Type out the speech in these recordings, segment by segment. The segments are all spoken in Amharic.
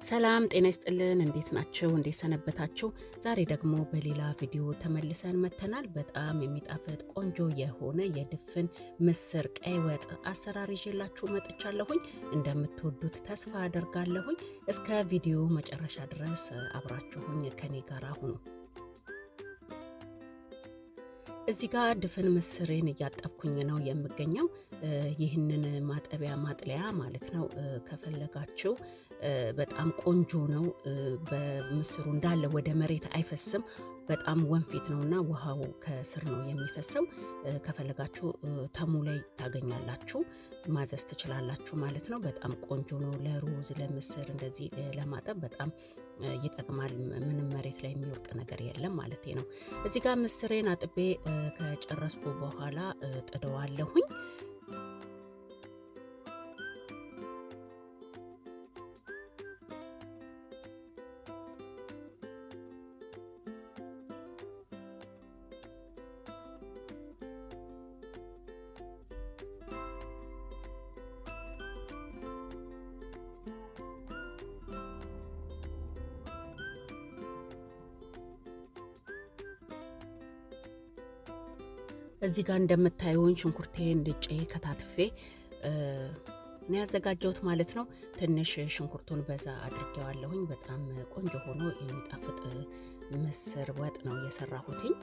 ሰላም ጤና ይስጥልን። እንዴት ናችሁ? እንዴት ሰነበታችሁ? ዛሬ ደግሞ በሌላ ቪዲዮ ተመልሰን መተናል። በጣም የሚጣፍጥ ቆንጆ የሆነ የድፍን ምስር ቀይ ወጥ አሰራር ይዤላችሁ መጥቻለሁኝ። እንደምትወዱት ተስፋ አደርጋለሁኝ። እስከ ቪዲዮ መጨረሻ ድረስ አብራችሁኝ ከኔ ጋር ሁኑ። እዚህ ጋር ድፍን ምስሬን እያጠብኩኝ ነው የምገኘው። ይህንን ማጠቢያ ማጥለያ ማለት ነው ከፈለጋችሁ በጣም ቆንጆ ነው። በምስሩ እንዳለ ወደ መሬት አይፈስም። በጣም ወንፊት ነውና ውሃው ከስር ነው የሚፈሰው። ከፈለጋችሁ ተሙ ላይ ታገኛላችሁ፣ ማዘዝ ትችላላችሁ ማለት ነው። በጣም ቆንጆ ነው። ለሩዝ ለምስር እንደዚህ ለማጠብ በጣም ይጠቅማል። ምንም መሬት ላይ የሚወድቅ ነገር የለም ማለት ነው። እዚህ ጋር ምስሬን አጥቤ ከጨረስኩ በኋላ ጥደዋለሁኝ። እዚህ ጋር እንደምታዩኝ ሽንኩርቴን ልጬ ከታትፌ ነው ያዘጋጀሁት ማለት ነው። ትንሽ ሽንኩርቱን በዛ አድርጌዋለሁኝ። በጣም ቆንጆ ሆኖ የሚጣፍጥ ምስር ወጥ ነው የሰራሁትኝ።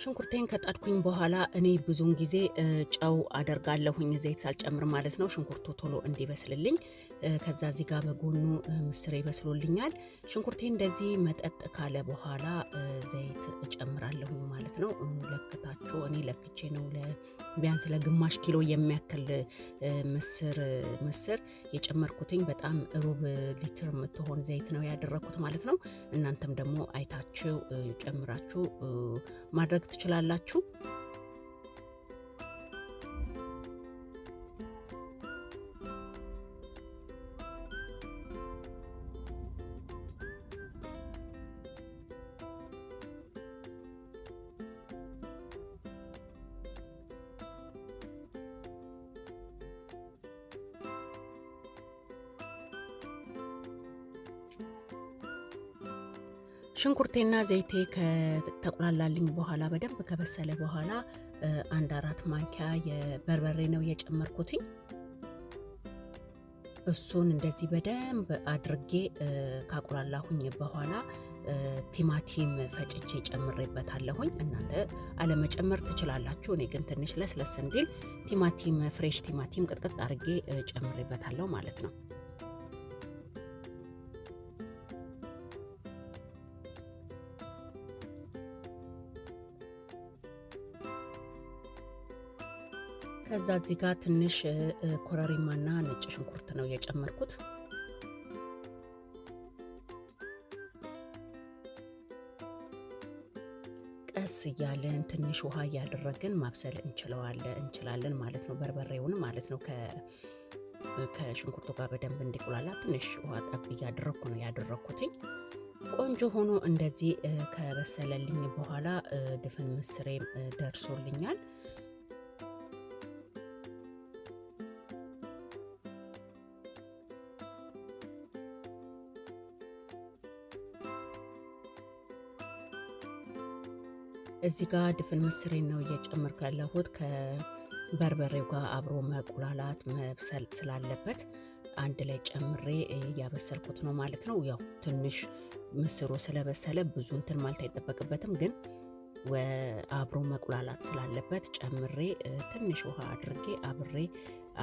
ሽንኩርቴን ከጣድኩኝ በኋላ እኔ ብዙውን ጊዜ ጨው አደርጋለሁኝ ዘይት ሳልጨምር ማለት ነው፣ ሽንኩርቱ ቶሎ እንዲበስልልኝ። ከዛ እዚህ ጋር በጎኑ ምስሬ በስሎልኛል። ሽንኩርቴ እንደዚህ መጠጥ ካለ በኋላ ዘይት እጨምራለሁኝ ማለት ነው። ለክታችሁ እኔ ለክቼ ነው ቢያንስ ለግማሽ ኪሎ የሚያክል ምስር የጨመርኩትኝ። በጣም ሩብ ሊትር የምትሆን ዘይት ነው ያደረኩት ማለት ነው። እናንተም ደግሞ አይታችሁ ጨምራችሁ ማድረግ ትችላላችሁ። ሽንኩርቴና ዘይቴ ከተቁላላልኝ በኋላ በደንብ ከበሰለ በኋላ አንድ 4 ማንኪያ የበርበሬ ነው የጨመርኩትኝ። እሱን እንደዚህ በደንብ አድርጌ ካቁላላሁኝ በኋላ ቲማቲም ፈጭቼ ጨምሬበታለሁኝ። እናንተ አለመጨመር ትችላላችሁ። እኔ ግን ትንሽ ለስለስ እንዲል ቲማቲም fresh ቲማቲም ቅጥቅጥ አድርጌ ጨምሬበታለሁ ማለት ነው። ከዛ እዚህ ጋር ትንሽ ኮረሪማና ነጭ ሽንኩርት ነው የጨመርኩት። ቀስ እያለን ትንሽ ውሃ እያደረግን ማብሰል እንችላለን ማለት ነው። በርበሬውን ማለት ነው ከሽንኩርቱ ጋር በደንብ እንዲቁላላ ትንሽ ውሃ ጠብ እያደረግኩ ነው ያደረግኩትኝ። ቆንጆ ሆኖ እንደዚህ ከበሰለልኝ በኋላ ድፍን ምስሬም ደርሶልኛል። እዚህ ጋር ድፍን ምስሬን ነው እየጨመርኩ ያለሁት። ከበርበሬው ጋር አብሮ መቁላላት መብሰል ስላለበት አንድ ላይ ጨምሬ እያበሰልኩት ነው ማለት ነው። ያው ትንሽ ምስሩ ስለበሰለ ብዙ እንትን ማለት አይጠበቅበትም፣ ግን አብሮ መቁላላት ስላለበት ጨምሬ ትንሽ ውሃ አድርጌ አብሬ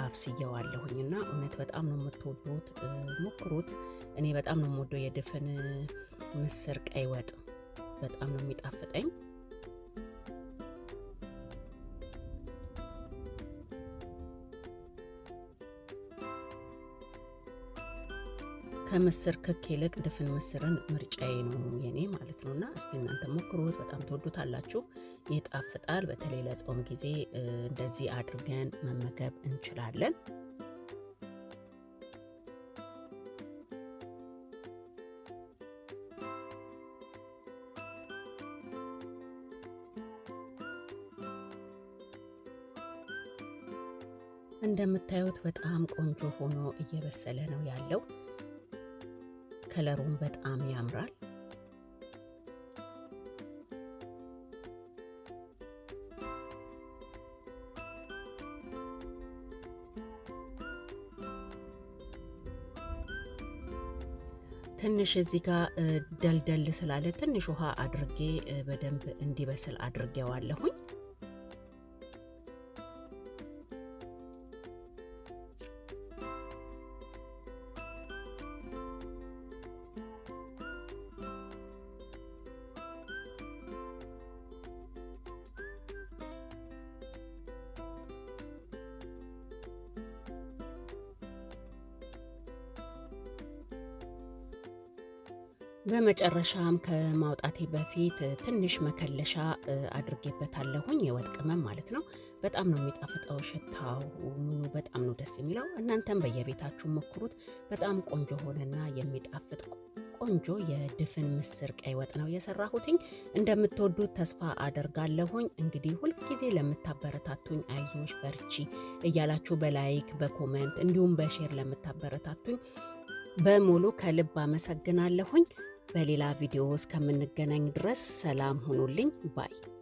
አብስየዋለሁኝና እውነት በጣም ነው የምትወዱት፣ ሞክሩት። እኔ በጣም ነው የምወደው የድፍን ምስር ቀይ ወጥ፣ በጣም ነው የሚጣፍጠኝ። ከምስር ክክ ይልቅ ድፍን ምስርን ምርጫዬ ነው የኔ ማለት ነውና እስቲ እናንተ ሞክሩት፣ በጣም ትወዱታላችሁ። ይጣፍጣል። በተለይ ለጾም ጊዜ እንደዚህ አድርገን መመገብ እንችላለን። እንደምታዩት በጣም ቆንጆ ሆኖ እየበሰለ ነው ያለው። ከለሩም በጣም ያምራል። ትንሽ እዚህ ጋር ደልደል ስላለ ትንሽ ውሃ አድርጌ በደንብ እንዲበስል አድርጌዋለሁኝ። በመጨረሻም ከማውጣቴ በፊት ትንሽ መከለሻ አድርጌበታለሁኝ፣ የወጥ ቅመም ማለት ነው። በጣም ነው የሚጣፍጠው፣ ሽታው ምኑ በጣም ነው ደስ የሚለው። እናንተም በየቤታችሁ ሞክሩት። በጣም ቆንጆ ሆነና የሚጣፍጥ ቆንጆ የድፍን ምስር ቀይ ወጥ ነው የሰራሁትኝ። እንደምትወዱት ተስፋ አደርጋለሁኝ። እንግዲህ ሁልጊዜ ለምታበረታቱኝ፣ አይዞሽ በርቺ እያላችሁ በ like፣ በ comment እንዲሁም በ share ለምታበረታቱኝ በሙሉ ከልብ አመሰግናለሁኝ። በሌላ ቪዲዮ እስከምንገናኝ ድረስ ሰላም ሁኑልኝ bye።